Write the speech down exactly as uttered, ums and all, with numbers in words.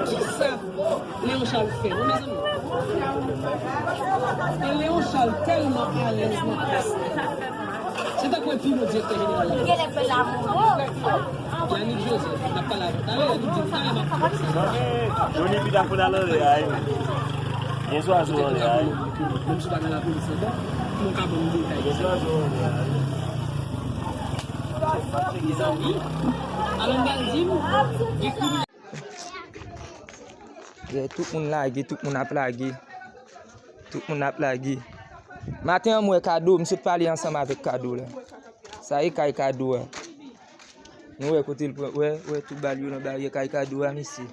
Kisa Léon Charles fè, wi, mezanmi? E Léon Charles tèlman alèz nan plas li. Se tankou epi yon direktè jeneral la. Yannick Joseph, n ap pale avè w talè, li di m talè m ap fè sa. Joni pita fout al anlè a, wi. Gen zwazo anlè a, wi. Menm si w pa nan lapolis ankò, pou w ka ban m detay. Gen zwazo anlè a, wi. Mezanmi, alò m pral di m, gen kriminèl. Yeah, tout moun lage, tout moun ap lage. Tout moun ap lage. Maten an, m wè Kado, m sot pale ansanm avèk Kado la. Sa e kay Kado a. Nou wè kote l pran, wè, wè tout bal yo nan baryè kay Kado a, mesye.